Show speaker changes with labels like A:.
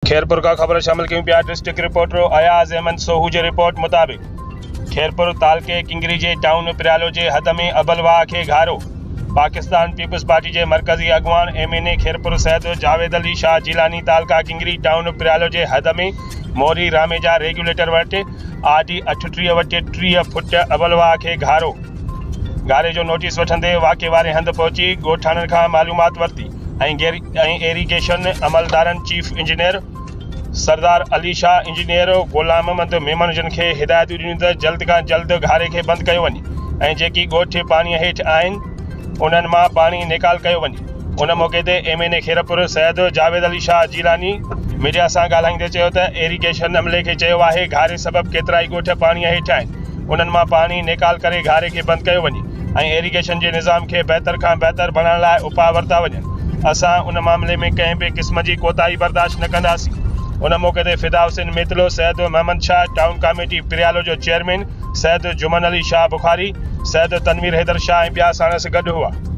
A: خيرپور کان خبر شامل ڪيون پيا ڊسٽرڪٽ رپورٽر اياز احمد سوهو جي رپورٽ مطابق خيرپور تعلقي ڪنگري جي ٽائون پريالو جي حد ۾ ابل واهه کي گهارو پاڪستان پيپلز پارٽي جي مرڪزي اڳواڻ M N A Khairpur Syed Javed Ali Shah Jilani taluka Kangri town Pryalo جي حد ۾ موري راميجا ريگيوليٽر وٽ آر ڊي 38 وٽ 30 فٽ ابل واهه کي گهارو گهاري جو نوٽيس وٺندي واقعي واري هنڌ پهچي ڳوٺاڻن کان معلومات ورتي ۽ ايريگيشن عملدارن chief engineer Sardar Ali Shah, engineer Ghulam Muhammad Memon جن کي هدايتون ڏنيون ته جلد کان جلد گهاري کي بند ڪيو وڃي ۽ جيڪي ڳوٺ پاڻي هيٺ آهن انهن مان پاڻي نيڪال ڪيو وڃي. ان موقعي تي M N A Khairpur Syed Javed Ali Shah Jilani media سان ڳالهائيندي چيو ته ايريگيشن عملي کي چيو آهي گهاري سبب ڪيترائي ڳوٺ پاڻي هيٺ آهن انهن مان پاڻي نيڪال ڪري گهاري کي بند ڪيو وڃي ۽ ايريگيشن جي نظام کي بهتر کان بهتر بڻائڻ لاء اپاء ورتا وڃن اسان ان معاملي ۾ ڪنهن به قسم جي ڪوتاهي برداشت نه ڪنداسين ان موقعي تي فدا حسين ميتلو سيد محمد شاهه ٽائون ڪاميٽي پريالو جو چيئرمين سيد جمن علي شاهه بخاري سيد تنوير حيدر شاهه ۽ ٻيا ساڻس گڏ هئا.